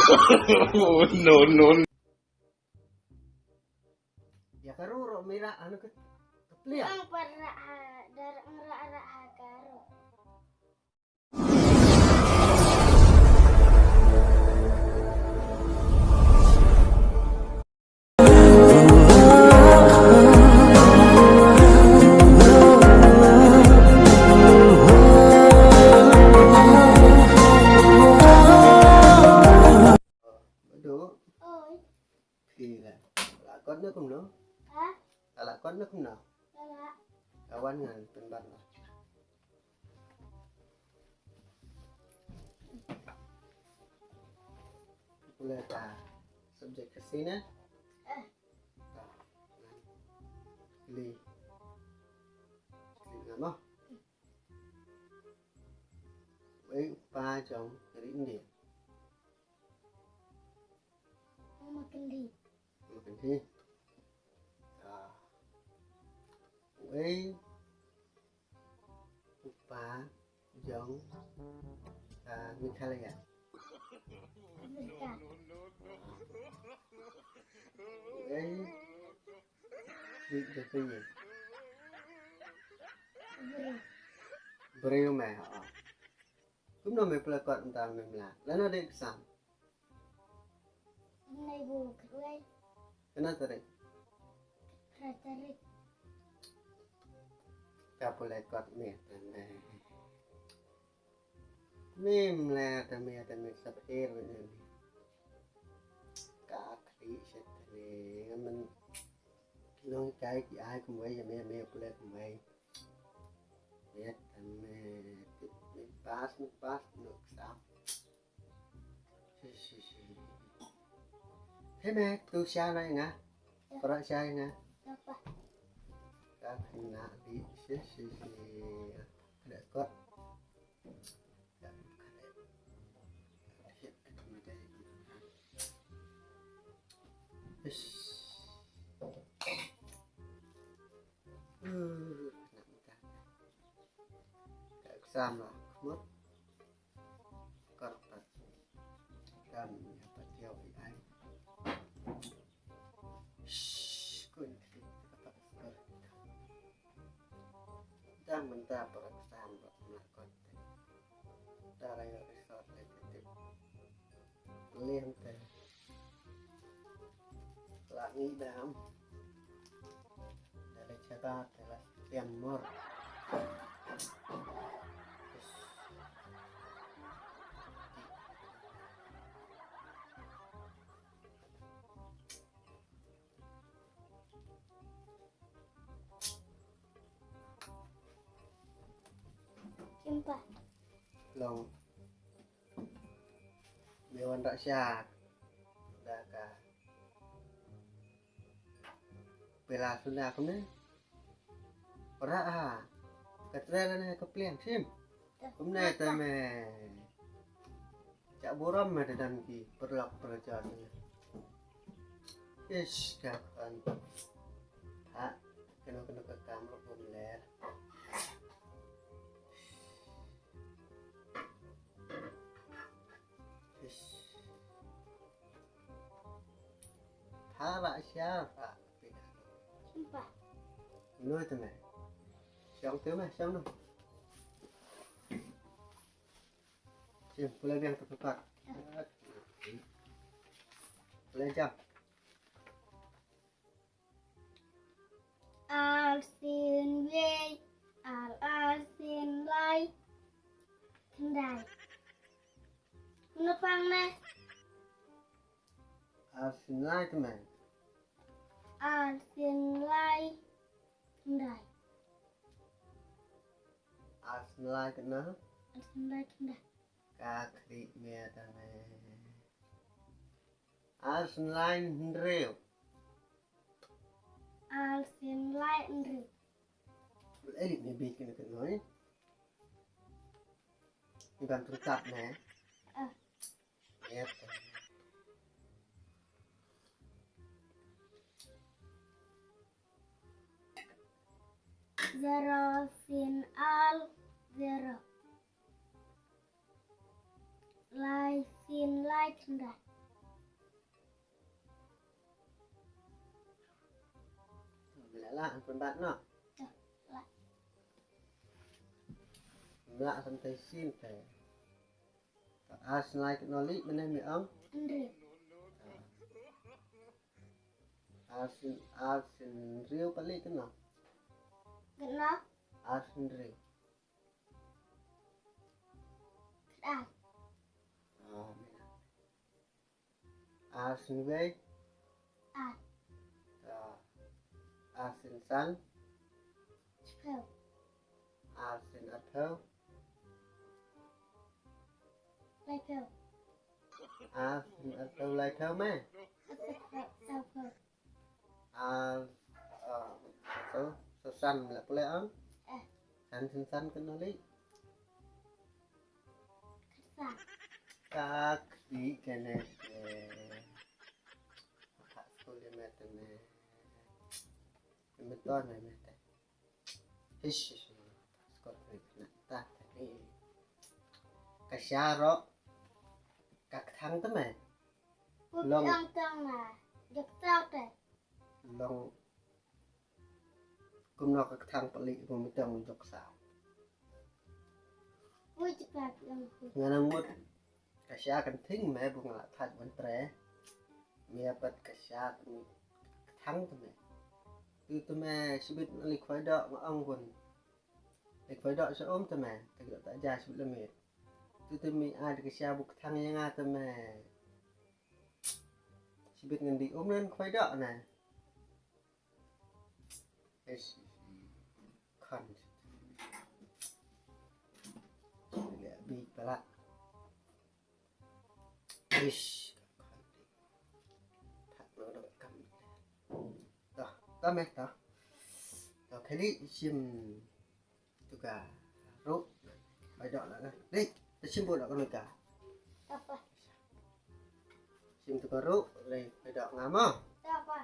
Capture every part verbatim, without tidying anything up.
Oh, no, no, no. Ya ka ru ru mira anu ke. Keplia. Ang para ha, dar ang ra ra ha ka ru. Aduh. Oi. Phi la. La kot na kumno? Ha? La kot na kumno? La. Kawan ngan pynban la. Pule ta subject ka sini. Eh. Ta. Li. Li nama? Wei pa jong ri India. Mama Kendi. Mama Kendi. Ah. Wei u pa jong, ah, Meghalaya. Amerika. Wei u jong phi. Briew. Briew me, oh. Kumno me pule kot mynta me mla? Lano dei exam? Nai bu khrwai. Kano tarik? Phra tarik. Ka pule kot me tang dei. Me mla ta me ta me sap er me. Ka khri shet me ngan men. Nong kai ki ai kumwei ya me me pule kumwei. Me ta me tip me pas me pas no exam. He me tu sha na nga. Pra sha nga. Apa? Ka kena di si si si. Kena kot. Ish. Uh, kena kot. Ka exam lah. Kemut. Kar pat. Kam ya pat ya wi ai. Shh, kun kri kata kar. Dang mynta para ksan ba na kot. Dara ya resort le tip. Lem te. La ngi dam. Dale chata te la tiam mor. Kimpa. Long. Me wan rak sha. Da ka. Pela suna kumne. Rak ha. Ka trela ne ka pliang sim. Kumne te me. Chak burom me te dan ki perlak perja te. Ish ka kan. Ha. Keno keno ka kam ro kumne. Ish. Pha la sha pha. Sumpah. Noi te me. Shong te me, shong no. Sim, pula biang te pha. Pula jam. Ar sien wei, ar ar sien lai, khyndai. Mano pang ne? Ar sien lai te me. Ar sien lai, khyndai. Ar sien lai khyndai. Ar sien lai khyndai. Ka khlieh me te me. Ar sien lai hynriew. Ar sien lai hynriew. Ei, me bit kane kane. Ni ban tungkap ne. Ah. Yep. Zero sien ar zero. Lai sien lai khyndai. Lah, pynbat noh. Lah. Lah, sampai sini, teh. Ar sien lai kano li, mynne me ong? Hynriew. Ar sien, ar sien hynriew pali kano? Kano? Ar sien hynriew. Khat. Ah, mynne. Ar sien wei. Ar. Ah. Ar sien san. Shiphew. Ar sien arphew. Laiphew. Ar sien arphew laiphew me. Arphew, sawphew. Ar, ah, so, so san la pule ang. Eh. San sien san kano li? Khatsan. Ka khlieh kane te. Ka skul de me te me. Me to ne me te. Hish, hish, hish. Skul de me te. Ta te ni. Ka sha ro. Ka kthang te me. Long. Long tang na. Jok ta te. Long. Kumno ka kthang pali kumno tang jok sa. Ui, cepat yang tu. Nga nang mut ka sha kan thing me bu nga la that ban tre. Me pat ka sha kan kthang te me. Tu te me shibit li khoi doh nga ong bun. Li khoi doh sha um te me. Te ka ta ja shibit la me. Tu te me ad ka sha bu kthang ya nga te me. Shibit ngan di um nan khoi doh na. Ish. Khan. Bi pala. Ish. Khan. Thak no do kam. Dah, dah meh dah. Dah kali sim tu ka ru. Bai dok lah. Dei, sim bu dok ka. Apa? Sim tu ka ru, dei, bai dok ngam ah. Apa?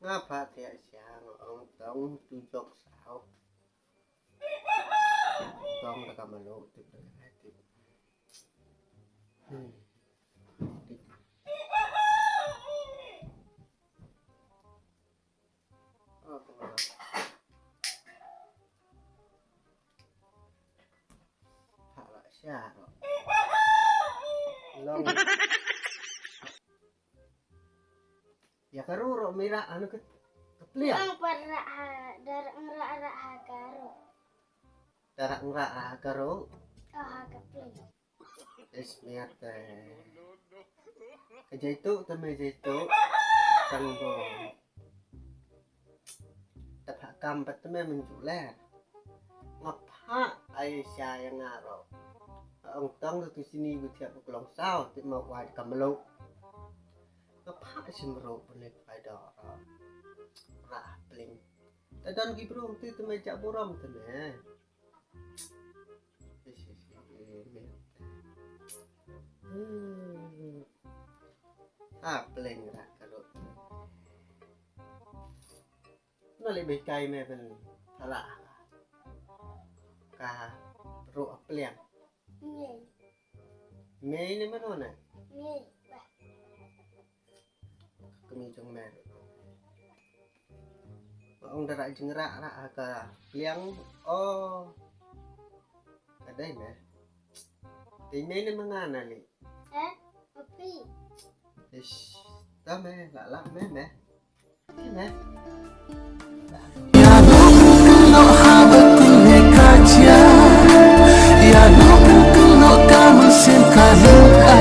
Nga pha thiah sha nga ong tong tu jok saw. Tong da ka malu tip da ka tip. Hmm. Tip. Pha la sha ro. Long. Ya ka ru ro mira anu ka, ka pliang. Ang para ha, dar ngra ra ha ka ru. Dar ngra ra ha ka ru. Oh, ha ka pliang. Is miat te. Ka jaitu te me jaitu. Tang bo. Ta pha kam pat te me mynju le. Nga pha ai sha ya nga ro. Ong tong tu sini bu thiap bu klong saw ti ma wai ka melu. Nga pha sim ro bu ne phai do ro. Ra pling. Ta don ki bru ti te me ja burom te me. Hmm. Ah, pleng rak ka ruh. Nali be kai me ben thala. Ka ruh pleng. Mei. Mei ne mano ne? Mei. Bah. Kmie jong me. Ong da rak jingrak rak ha ka pliang. Oh. Ka dei me. Dei me ne ma nga na li. Eh? Papi. Ish. Ta me la la me me. Dei me. Ïa no pyntynnok haba kynheh ka jia. Ïa no pyntynnok ka mynsiem ka lynga.